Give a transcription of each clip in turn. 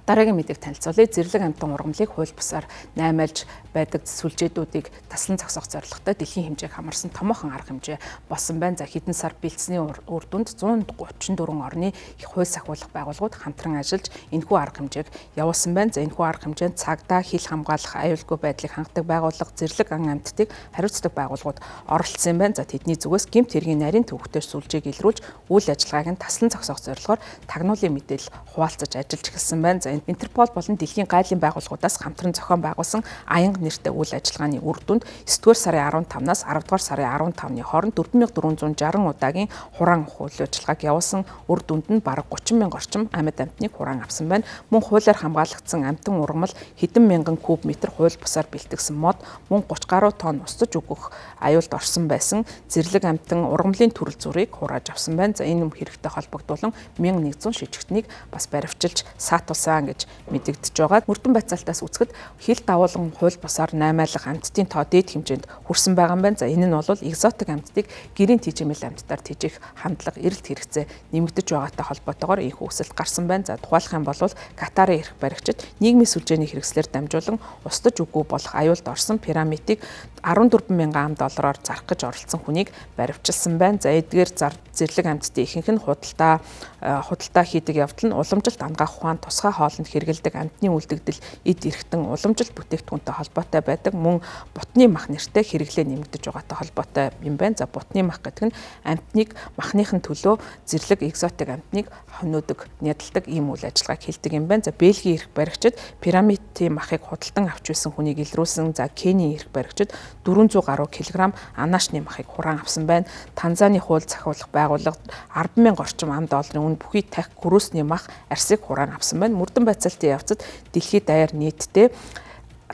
Дараагийн мэдээг танилцуулъя. Зэрлэг амьтан ургамлыг хууль бусаар наймаалж байдаг сүлжээдүүдийг таслан зогсоох зорилготой дэлхийн хэмжээг хамарсан томоохон арга хэмжээ болсон байна. За, хэдэн сар бэлдсэний үр дүнд 134 орны хууль сахиулах байгууллагууд хамтран ажиллаж энэхүү арга хэмжээг явуулсан байна. За, энэхүү арга хэмжээнд цагдаа, хил хамгаалах, аюулгүй байдлыг хангадаг байгууллага, зэрлэг ан амьтдыг хариуцдаг байгууллагууд оролцсон юм байна. За, тэдний зүгээс гэмт хэргийн нарийн төвөгтэй сүлжээг илрүүлж үйл ажиллагааг нь таслан зогсоох зорилгоор тагнуулын мэдээлэл хуваалцаж ажиллаж эхэлсэн байна. За, Интерпол болон дэлхийн гайлын байгууллагуудаас хамтран зохион байгуулсан аянга нэртэй үйл ажиллагааны үр дүнд 9-р сарын 15-наас 10-р сарын 15-ны хооронд 4460 удаагийн хураан үйл ажиллагааг явуулсан. Үр дүнд нь бараг 30 мянга орчим амьд амьтныг хураан авсан байна. Мөн хуулиар хамгаалагдсан амьтан ургамал хэдэн мянган куб метр хууль бусаар бэлтгэсэн мод, мөн 30 гаруй тонн устж өгөх аюулд орсон байсан зэрлэг амьтан ургамлын төрөл зүрийг хурааж авсан байна. За, энэ хэрэгтэй холбогдуулан 1100 шижигтнийг бас баривчилж саатуулсан гэж мэдэгдэж байгаа. Мөрдөн байцаалтаас үзэхэд хил дагуулan хууль бусаар наймаалах амьтдын тоо дээд хэмжээнд хүрсэн байгаа юм байна. За, энэ нь бол экзотик амьтдыг гэрийн тэжээмэл амьтдаар тэжээх хандлага, эрэлт хэрэгцээ нэмэгдэж байгаатай холбоотойгоор ийхүү өсөлт гарсан байна. За, тухайлах юм бол Катарын эрх баригчид нийгмийн сүлжээний хэрэгслээр дамжуулан устж үгүй болох аюулд орсон пирамидыг 14 мянган ам доллараар зарах гэж оролцсон хүнийг баривчилсан байна. За, эдгээр зэрлэг амьтдын ихэнх нь худалдаа хийдэг явдал нь уламжилт ангаах ухаан, тусгай хоолнд хэрэглэдэг амьтны үлдэгдэл, эд эрхтэн, уламжилт бүтээгдэхүүнтэй холбоотой байдаг. Мөн бутны мах нэртэй хэрэглээ нэмэгдэж байгаатай холбоотой юм байна. За, бутны мах гэдэг нь амьтныг махных нь төлөө зэрлэг экзотик амьтныг хоноодог, нядалдаг ийм үйл ажиллагааг хэлдэг юм байна. За, Бельгийн эрх баригчид пирамидын махыг худалдан авч байсан хүнийг илрүүлсэн. За, Кенийн эрх баригчид 400 гаруй килограмм анаашны махыг хураан авсан байна. Танзаны хууль захиулах байгууллага 10 мянга орчим ам долларын үн бүхий тах гөрөөсний мах арсыг хураан авсан байна. Мөрдөн байцаалтын явцад дэлхийд даяар нийтдээ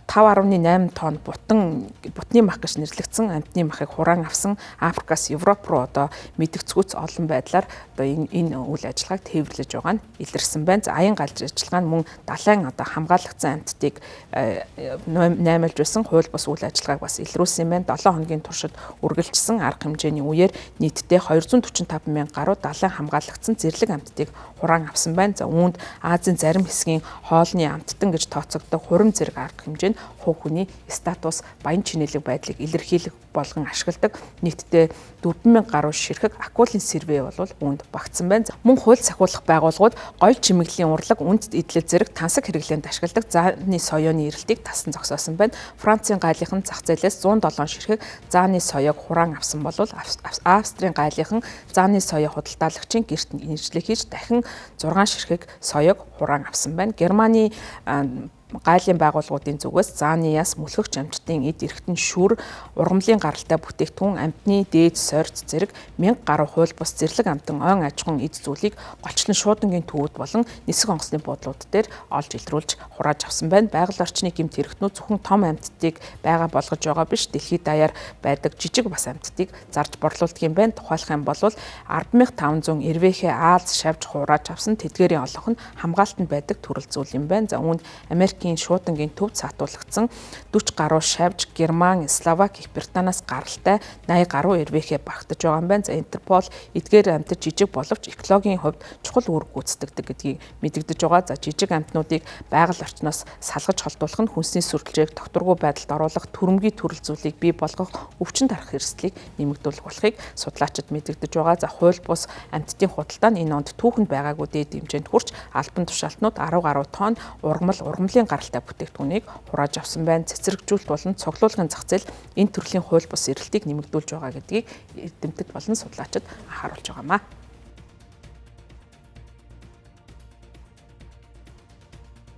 5.8 тонн бутны мах гэж нэрлэгдсэн амьтны махыг хураан авсан. Африкаас Европ руу одоо мэдгэцгүүц олон байдлаар одоо энэ үйл ажиллагааг тээвэрлэж байгаа нь илэрсэн байна. За, аян галж ажиллагаа нь мөн далайн одоо хамгаалагдсан амьтдыг наймаалж байсан хууль бус үйл ажиллагааг бас илрүүлсэн юм байна. 7 хоногийн туршид үргэлжсэн арга хэмжээний үеэр нийтдээ 245 мянга гаруй далайн хамгаалагдсан зэрлэг амьтдыг хураан авсан байна. За, үүнд Азийн зарим хэсгийн хоолны амьтдан гэж тооцогддог хурим зэрэг арга хэмжээ нь хувь хүний статус, баян чинэлэг байдлыг илэрхийлэх болгон ашигладаг. Нийтдээ 4000 гаруй ширхэг акулын сэрвэ бол үүнд багтсан байна. Мөн хууль сахиулах байгууллагууд гоёл чимэглэлийн урлаг, үндэт эдлэл зэрэг тансаг хэрэглээнд ашигладаг зааны соёоны эрэлтийг тасан зогсоосон байна. Францын гайлынхан зах зээлээс 107 ширхэг зааны соёог хураан авсан бол Австрийн гайлынхан зааны соёо худалдаалагчийн гэрт нэршлэг хийж дахин 6 ширхэг соёог хураан авсан байна. Германы гайлын байгууллагуудын зүгээс зааны яс, мөлхөгч амьтдын эд эрхтэн, шүр, ургамлын гаралтай бүтээгдэхүүн, амьтны дээд сорьц зэрэг 1000 гаруй хууль бус зэрлэг амьтан, ойн аж ахуйн эд зүйлийг голчлон шуудангийн төвүүд болон нисэх онгоцны буудлууд дээр олж илрүүлж хурааж авсан байна. Байгаль орчны гэмт хэрэгтнүүд зөвхөн том амьтдыг байгаа болгож байгаа биш, дэлхийд даяар байдаг жижиг бас амьтдыг зарж борлуулдаг юм байна. Тухайлах юм бол 10,500 эрвээхэй аалз шавж хурааж авсан. Тэдгээрийн олонх нь хамгаалтанд байдаг төрөл зүйл юм байна. За, үүнд Америкийн шуудангийн төвд саатуулагдсан 40 гаруй шавж, Герман, Словак, Их Британаас гаралтай 80 гаруй эрвээхэй багтаж байгаа юм байна. За, Интерпол эдгээр амьтад жижиг боловч экологийн хувьд чухал үүрэг гүйцэтгэдэг гэдгийг мэдэгдэж байгаа. За, жижиг амьтнуудыг байгаль орчноос салгаж холдуулах нь хүнсний сүрэлжээг тогтворгүй байдалд оруулах, төрөмгийн төрөл зүйлийг бий болгох, өвчин тарах эрсдлийг нэмэгдүүлэх болохыг судлаачид мэдэгдэж байгаа. За, хууль бус амьтдын худалдаа нь энэ онд түүхэнд байгаагүй дээд хэмжээнд хүрч албан тушаалтнууд 10 гаруй тонн ургамал, ургамлын гаралтай бүтээгдэхүүнийг хурааж авсан байна. Цэцэрэгжүүлэлт болон цуглуулгын зах зээл энэ төрлийн хууль бус эрэлтийг нэмэгдүүлж байгаа гэдгийг эрдэмтэд болон судлаачид анхааруулж байгаамаа.